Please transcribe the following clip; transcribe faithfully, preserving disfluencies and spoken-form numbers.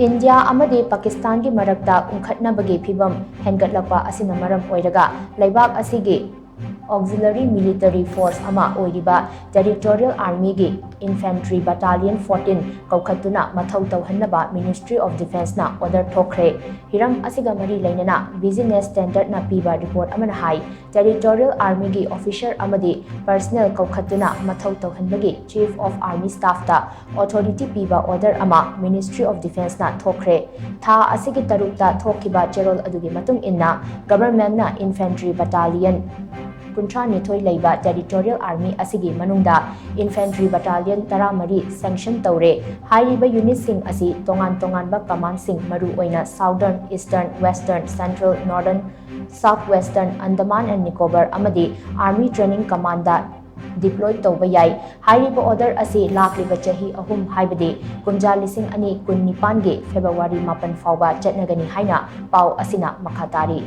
India ꯑꯃꯗꯤ ꯄꯥꯀꯤꯁꯇꯥꯟꯒꯤ ꯃꯔꯛꯇ ꯎꯪꯈꯠꯅꯕꯒꯤ ꯐꯤꯚꯝ ꯍꯦꯟꯒꯠꯂꯛꯄ ꯑꯁꯤꯅ ꯃꯔꯝ ꯑꯣꯏꯔꯒ ꯂꯩꯕꯥꯛ ꯑꯁꯤꯒꯤ Auxiliary Military Force ꯑꯃ ꯑꯣꯏꯔꯤꯕ Territorial Armyꯒꯤ Infantry Battalion fourteen ꯀꯧꯈꯠꯇꯨꯅ ꯃꯊꯧ ꯇꯧꯍꯟꯅꯕ Ministry of Defenceꯅ order ꯊꯣꯛꯈ꯭ꯔꯦ꯫ ꯍꯤꯔꯝ ꯑꯁꯤꯒ ꯃꯔꯤ ꯂꯩꯅꯅ Business Standardꯅ ꯄꯤꯕ report ꯑꯃꯅ ꯍꯥꯏ, Territorial Armyꯒꯤ officer ꯑꯃꯗꯤ personnel ꯀꯧꯈꯠꯇꯨꯅ ꯃꯊꯧ ꯇꯧꯍꯟꯕꯒꯤ Chief of Army Staffꯇ authority ꯄꯤꯕ order ꯑꯃ Ministry of Defenceꯅ ꯊꯣꯛꯈ꯭ꯔꯦ꯫ ꯊꯥ ꯑꯁꯤꯒꯤ ꯇꯔꯨꯛꯇ ꯊꯣꯛꯈꯤꯕ ꯆꯦꯔꯣꯜ ꯑꯗꯨꯒꯤ ꯃꯇꯨꯡ ꯏꯟꯅ, Governmentꯅ Infantry Battalion ꯀꯨꯟꯊ꯭ꯔꯥ ꯅꯤꯊꯣꯏ ꯂꯩꯕ Territorial Army ꯑꯁꯤꯒꯤ ꯃꯅꯨꯡꯗ Infantry Battalion ꯇꯔꯥꯃꯔꯤ sanction ꯇꯧꯔꯦ꯫ ꯍꯥꯏꯔꯤꯕ unitꯁꯤꯡ ꯑꯁꯤ ꯇꯣꯉꯥꯟ ꯇꯣꯉꯥꯟꯕ commandꯁꯤꯡ, ꯃꯔꯨꯑꯣꯏꯅ Southern, Eastern, Western, Central, Northern, South Western, Andaman and Nicobar ꯑꯃꯗꯤ Army Training Commandꯗ deploy ꯇꯧꯕ ꯌꯥꯏ꯫ ꯍꯥꯏꯔꯤꯕ order ꯑꯁꯤ ꯂꯥꯛꯂꯤꯕ ꯆꯍꯤ ꯑꯍꯨꯝ, ꯍꯥꯏꯕꯗꯤ ꯀꯨꯝꯖꯥ ꯂꯤꯁꯤꯡ ꯑꯅꯤ ꯀꯨꯟ ꯅꯤꯄꯥꯟꯒꯤ February ꯃꯥꯄꯟ ꯐꯥꯎꯕ ꯆꯠꯅꯒꯅꯤ ꯍꯥꯏꯅ ꯄꯥꯎ ꯑꯁꯤꯅ ꯃꯈꯥ ꯇꯥꯔꯤ꯫